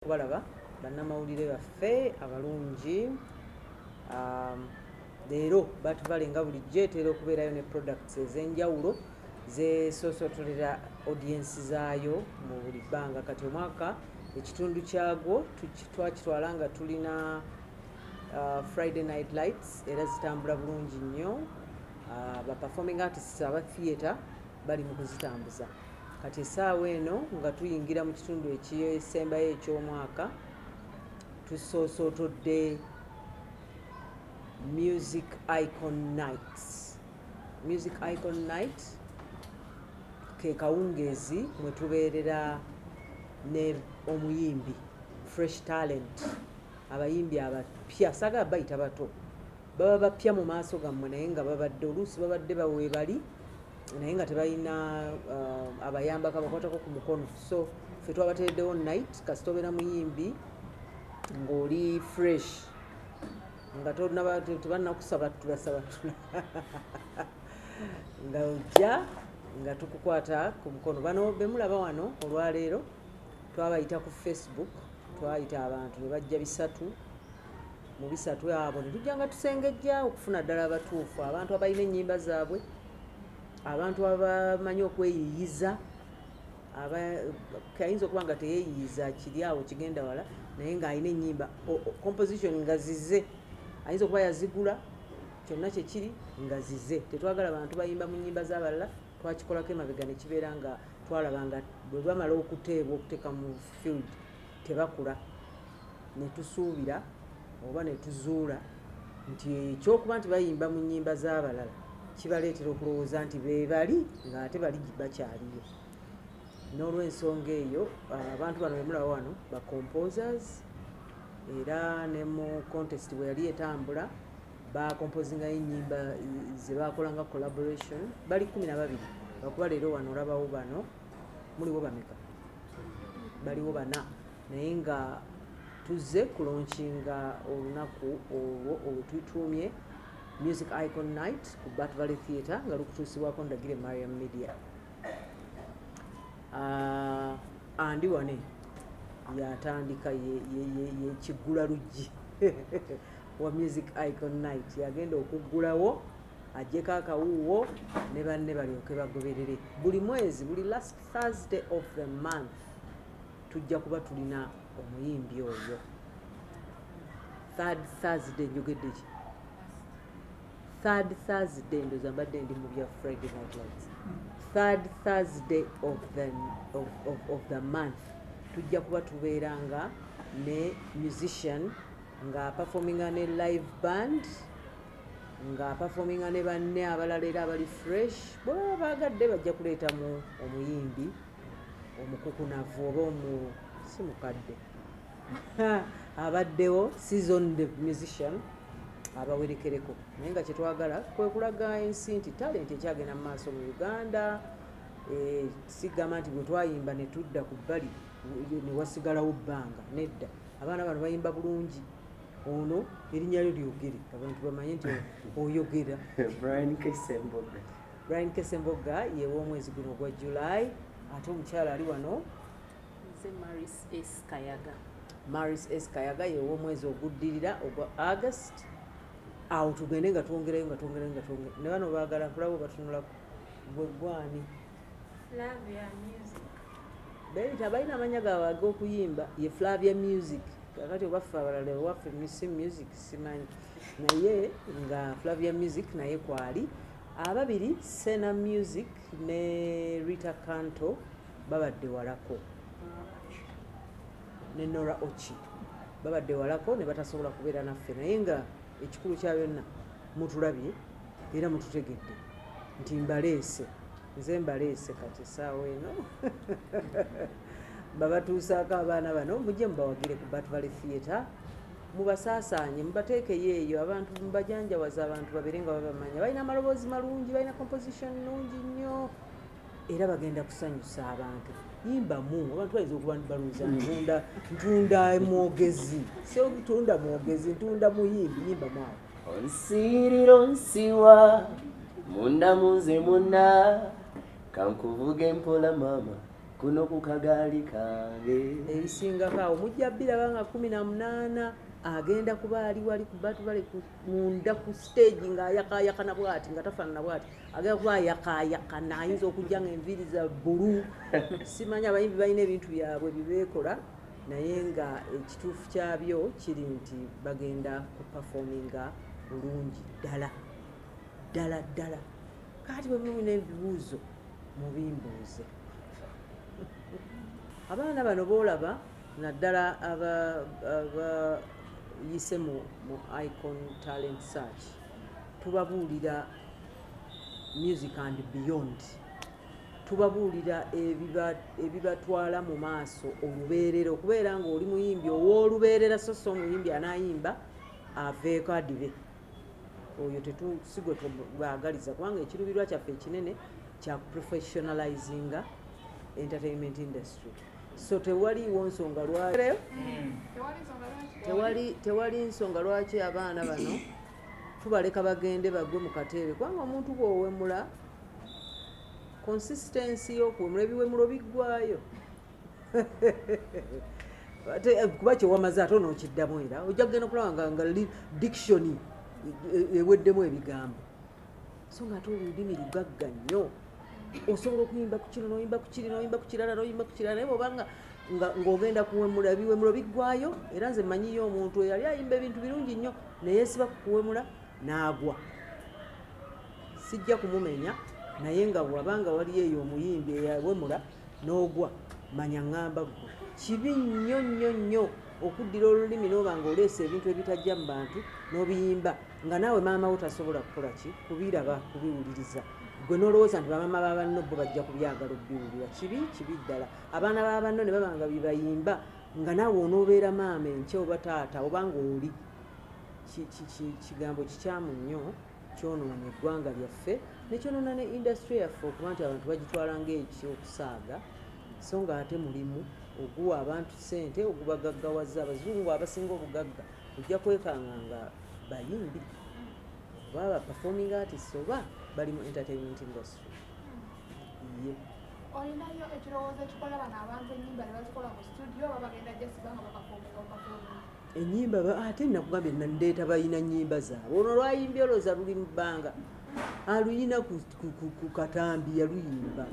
Kubalaba bannamawulire baffe abalungi. Leero Bat Valley nga bulijjo etera okubeerayo ne products ez'enjawulo zesoosotolera audience zaayo mu buli bbanga. Kati omwaka ekitundu kyagwo twakitwala nga tulina Friday Night Lights, era zitambula bulungi nnyo. Ba performing artists aba theatre bali mu kuzitambuza. Kati essaawa eno nga tuyingira mu kitundu ekisembayo eky'omwaka, tusoosootodde Music Icon Nights. Music Icon Night ke kawungeezi mwe tubeerera ne omuyimbi fresh talent, abayimbi abapya. Saagala bayita bato, baba bapya mu maaso gammwe, naye nga babadde oluusi babadde baweebali, naye nga tebalina abayambako, abakwatako ku mukono. So ffe twabateereddewo night. Kasita obeera muyimbi ng'oli fresh, nga tebannakusabattula sabattula, nga ojja nga tukukwata ku mukono. Bano bemulaba wano olwaleero twabayita ku Facebook, twayita abantu ne bajja 300. Mu 300 abo ne tujja nga tusengejja okufuna ddala abatuufu, abantu abalina ennyimba zaabwe, abantu abamanyi okweyiyiza. Ayinza okuba nga teyeeyiyiza kiri awo kigenda wala, naye ng'alina ennyimba, composition nga zize, ayinza okuba yazigula, kyonna kyekiri nga zize. Tetwagala bantu bayimba mu nnyimba z'abalala. Twakikolako emabega ne kibeera nga twalaba nga bwe bamala okuteebwa, okuteeka mu field, tebakula. Ne tusuubira oba ne tuzuula nti ekyokuba nti bayimba mu nnyimba z'abalala kibaleetera okulowooza nti be bali, ng'ate bali bakyaliyo. N'olwensonga eyo, abantu bano bemulaba wano ba composers, era ne mu contest bwe yali etambula bacomposingayo ennyimba ze bakolanga collaboration. Bali 12. Lwakuba leero wano olabawo bano, muliwo bameka? Baliwo bana, naye nga tuzze kulaunchinga olunaku olwo olwetutuumye Music Icon Night ku Bat Valley Theatre, nga lukutuusibwako Ndagire Mariam Media. Andi wane yatandika yekiggula luggi wa Music Icon Night, yagenda okuggulawo, ajjeko akawuuwo ne banne balyoke bagoberere. Buli mwezi, buli last Thursday of the month, tujja kuba tulina omuyimbi oyo. Third Thursday, njogedde ki? Third Thursday. Ndoza mbadde ndi mu bya Friday Night Lights. Third Thursday of the month tujja kuba tubeeranga ne musician nga performinga ne live band, nga performinga ne banne abalala era abali fresh. Bwe baba baagadde, bajja kuleetamu omuyimbi omukukunavu oba omu si mukadde abaddewo, seasoned musician abawerekereko. Naye nga kyetwagala kwe kulaga ensi nti talent ekyagenda mu maaso mu Uganda. Sigamba nti bwe twayimba ne tudda ku bbali ne wasigalawo bbanga, nedda. Abaana bano bayimba bulungi. Ono erinnya lyo lyogere, abantu bamanye nti oyogera. Brian Kesemboga. Brian Kesemboga yewa omwezi guno ogwa July. Ate omukyala ali wano? Nze Maris S Kayaga. Maris S Kayaga yewa omwezi oguddirira ogwa August. Awo tugende nga twongerayo, nga twongerayo, nga twongera ne bano baagala nkulabo batunulako. Gwe gwani? Flavia Music. Beeyita balina amanya gaabwe ag'okuyimba. Ye Flavia Music. Kakati obaffe abalala ewaffe si music, simanyi, naye nga Flavia Music naye kwali. Ababiri, Sena Music ne Rita Canto, babadde walako, ne Nora Ochi babadde walako ne batasobola kubeera naffe. Naye nga ekikulu kya byonna, mutulabye era mututegedde nti mbaleese, nze mbaleese. Kati essaawa eno babatuusaako abaana bano, mujje mubawagire ku Bat Valley Theatre, mubasaasaanye, mubateekeyo eyo abantu, mubajanjawaza, abantu babeere nga babamanya. Balina amaloboozi malungi, balina composition nungi nnyo, era bagenda kusanyusa abantu. Yimbamu, abantu bayinza okuba balowooza ntunda, ntunda mwogezi. Si ntunda mwogezi, ntunda muyimbi. Yimbamu awo. Onsiirira onsiwa munda munze muna, kankuvuga empola mama. Kuno ku kagaali kange. Ebisingako awo mujja biraba nga 18 agenda kuba ali wali ku Batubale munda ku stage ng'ayakaayakana bw'ati, nga tafaanana bw'ati, agenda kuba ayakaayakana, ayinza okujja nga enviiri za bbulu. Simanyi, abayimbi balina ebintu byabwe byebeekola, naye nga ekituufu kyabyo kiri nti bagenda kuperforminga bulungi ddala ddala ddala. Kaati bwe mulina ebibuuzo mubimbuuze. Abaana bano boolaba, naddala abayise mu Icon Talent Search, tubabuulira music and beyond, tubabuulira ebibatwala mu maaso olubeerera, okubeera ng'oli muyimbi ow'olubeerera, so si omuyimbi anaayimba aveeko adibe. Oyo si gwe tubaagaliza, kubanga ekiruubirirwa kyaffe ekinene kya professionalizinga entertainment industry. So tewaliiwo nsonga lwaki, tewali nsonga lwaki abaana bano tubaleka bagende bagwe mu kateebe, kubanga omuntu bw'owemula, consistency y'okuwemula, ebiwemulo biggwayo. Kuba kyewamaze ate onookiddamu, era ojja kugenda okulaba nga diction eweddemu ebigambo. So nga ate olulimi lugagga nnyo, osobola okuyimba ku kino, noyimba ku kiri, noyimba ku kirala, noyimba ku kirala, naye bwobanga ng'ogenda kuwemula, ebiwemulo biggwayo. Era nze mmanyiyo omuntu eyali ayimba ebintu birungi nnyo, neyeesiba ku kuwemula n'agwa. Sijja kumumenya, naye nga bwabanga waliyo eyo omuyimbi eyawemula n'ogwa, manya ŋŋamba ggwe. Kibi nnyo nnyo nnyo okuddira olulimi n'oba nga oleesa ebintu ebitajja mu bantu n'obiyimba, nga naawe maama wo tasobola kukola ki, kubiraba, kubiwuliriza. Gwe n'olowooza nti bamaama ba banno bo bajja kubyagala obiwulira. Kibi, kibi ddala. Abaana ba banno ne baba nga bibayimba, nga naawe onoobeera maama enkya oba taata oba ng'oli kigambo kikyamu nnyo, kyonoona eggwanga lyaffe, nekyonoona ne industry yaffe, okuba nti abantu bagitwala ng'ekyokusaaga, so nga ate mulimu oguwa abantu ssente, ogubagaggawaza. Abazungu abasinga obugagga ojja kwekanga nga bayimbi oba ba performing artists oba bali mu entertainment industry ye. Olinayo ekirowoozo ekikola bano abantu ennyimba ne bazikola mu studio, oba bagenda just banga baperforminga buperforminga? Enyimba ate nakugambye ndeeta balina nyimba zaabwe. Ono lwayimbye olowooza luli mu bbanga, aluyina ku katambi yaluyimba.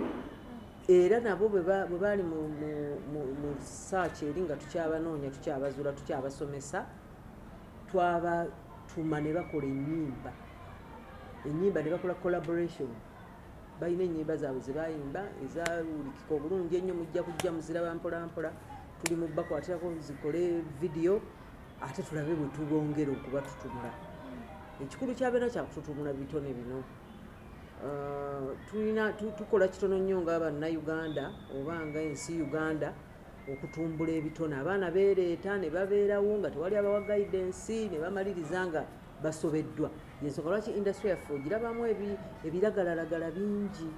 Era nabo bwe baali mu search eri nga tukyabanoonya, tukyabazuula, tukyabasomesa, twabatuma ne bakola ennyimba ne bakola collaboration. Balina ennyimba zaabwe ze bayimba ezawulikika obulungi ennyo. Mujja kujja muziraba mpola mpola. Tuli mu bakwatirako zikole vidiyo, ate tulabe bwe tubongera okubatutumula. Ekikulu kyabeera kyakututumula bitone bino. Tulina tukola kitono nnyo nga Bannayuganda oba nga ensi Uganda okutumbula ebitone. Abaana beereeta ne babeerawo nga tewali abawa guidance, ne bamaliriza nga basobeddwa. Yensonga lwaki industry yaffe ogirabamu ebiragalalagala bingi.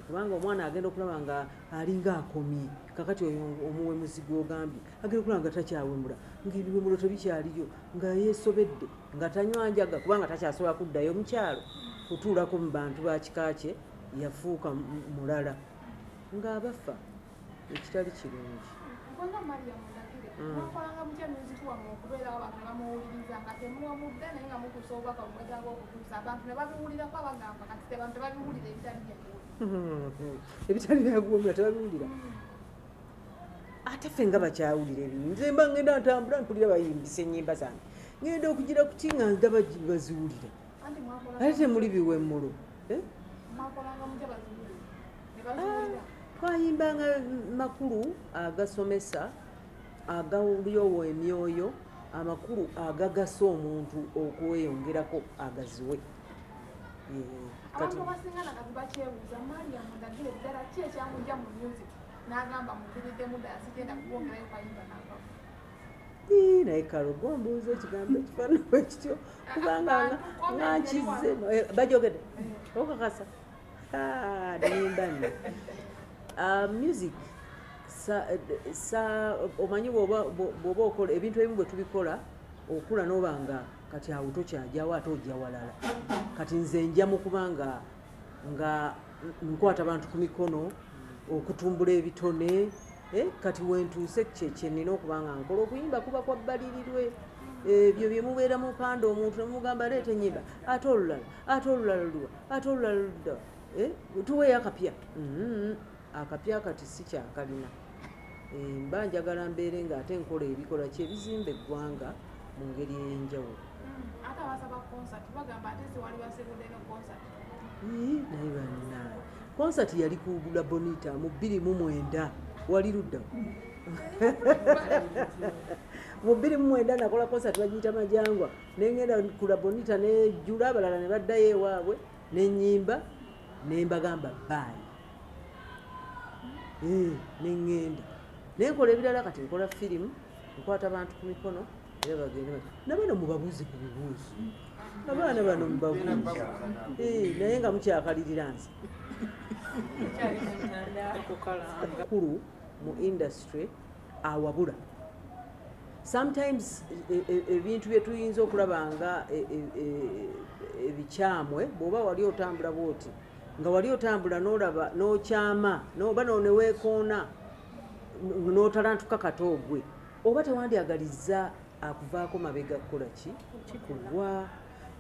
Kubanga omwana agenda okulaba nga alinga akomye kakati, oyo omuwemuzi gwogambye agenda okulaba nga takyawemula, ngaebiwemulo tebikyaliyo, nga yeesobedde, nga tanywa njaga kubanga takyasobola kuddayo mukyalo kutuulako mu bantu ba kika kye, yafuuka mulala ng'abafa, ekitali kirungi. Kubanga Mariam Ndagire, mwakolanga mutya music wammwe okubeerawo abantu ne bamuwuliriza nga temuwamudde, naye nga mutuusa obubaka bwemwetaaga okutuusa, abantu ne babiwulirako? Abagamba kati abantu tebabiwulira ebitali byakuwulira. Ebitali byakuwemula tebabiwulira, ate ffe nga bakyawulira ebintu. Nze mba ngenda ntambula, mpulira bayimbisa ennyimba zange, ngenda okugira kuki nga ndaba baziwulira. Anti mwakolanga Ate temuli biwemulo, eh? Mwakolanga mutya baziwulire ne baziwulira? Twayimbanga makulu agasomesa, agawulyowa emyoyo, amakulu agagasa omuntu okweyongerako agaziwe. Abantu abasinga nakati bakyebuuza, Mariam Ndagire ddala ki ekyamujja mu music n'agamba muviriddemu ddala, sigenda kubongerayo kayimba nakamu? Ii, naye kalo gombuuza ekigambo ekifaanana bwe kityo, kubanga nga nkize. Bajogedde okakasa. Ah, nimba nno. Ah, music sa omanyi bw'oba okola ebintu ebimu, bwe tubikola okula n'oba nga kati awo tokyajjawo, ate ojja walala. Kati nze nja mu kubanga nga nkwata bantu ku mikono. Okutumbula ebitone, kati wentuuse kyenina okuba nga nkola okuyimba kuba kwa bbalirirwe. Ebyo bye mubeera mupanda omuntu nemugamba leeta ennyimba, ate olulala, ate olulala luwa, ate olulala ludda, tuweeyo akapya. Akapya kati si kyakalina. Mba njagala mbeere nga ate nkola ebikola ki ebizimba eggwanga mu ngeri ey'enjawulo. Ate abasaba concert bagamba ate siwali basibudde ne concert. Naye bannange, concert yali ku La Bonita mu 2009. Wali luddawo mu 2009 nakola concert bagiyita Majangwa, nengenda ku La Bonita nejjula, abalala ne baddayo ewaabwe, nenyimba nembagamba bye, neŋŋenda nenkola ebirala. Kati nkola firimu, nkwata bantu ku mikono era bagende bati nabano mubabuuze ku bibuuzo, abaana bano mubabuuze. Naye nga mukyakalirira nze kulu mu industry awabula. Sometimes ebintu bye tuyinza okulaba nga ebikyamwe, bw'oba wali otambula bwoti nga wali otambula n'olaba n'okyama noba neweekoona n'otalantuka katoogwe, oba tewandyagalizza akuvaako mabega kukola ki kugwa.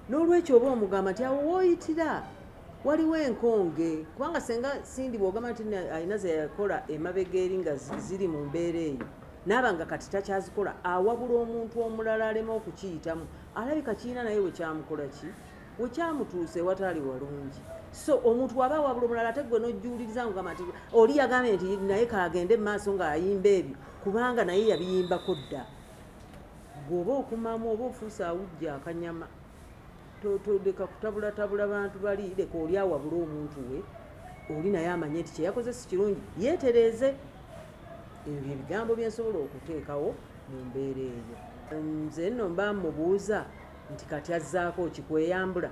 N'olwekyo oba omugamba nti awo wooyitira waliwo enkonge, kubanga senga Sindi bw'ogamba nti alina ze yakola emabega eri nga ziri mu mbeera eyo, naaba nga kati takyazikola, awabula omuntu omulala aleme okukiyitamu. Alabika kiina naye wekyamukola ki wekyamutuuse ewataali walungi. So omuntu waba awabula omulala, ate gwe n'ojjuuliriza ngugamba nti oli yagambye nti naye kagende mu maaso ng'ayimba ebyo kubanga naye yabiyimbako dda, gweoba okumamu oba ofuuse awujja akanyama. Toleka kutabulatabula bantu bali, leka oli awabule omuntu we oli naye amanye nti kyeyakoze si kirungi, yeetereeze. Ebyo bye bigambo byensobola okuteekawo mu mbeera eyo. Nze nno mba mubuuza nti kati azzaako kikweyambula,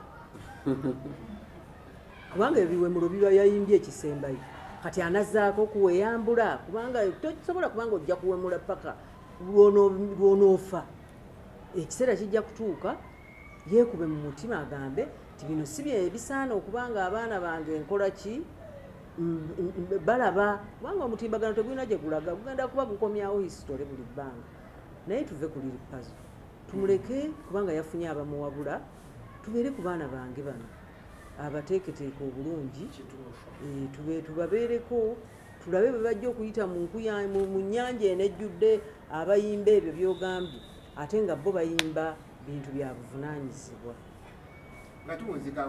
kubanga ebiwemulo biba yayimbye ekisembayo, kati anazzaako kuweyambula? Kubanga tosobola, kubanga ojja kuwemula paka lwonoofa. Ekiseera kijja kutuuka yeekube mu mutima agambe nti bino si bye bisaana okubanga abaana bange nkola ki balaba, kubanga omutimbagano tegulina gye gulaga, gugenda kuba gukomyawo history buli bbanga. Naye tuve ku Lil Pazo, tumuleke kubanga yafunye abamuwabula. Tubeere ku baana bange bano abateeketeeke obulungi, tubabeereko, tulabe bwe bajja okuyita mu nnyanja eno ejjudde abayimba ebyo by'ogambye, ate nga bo bayimba bintu bya buvunaanyizibwa. Nga tuwunzika.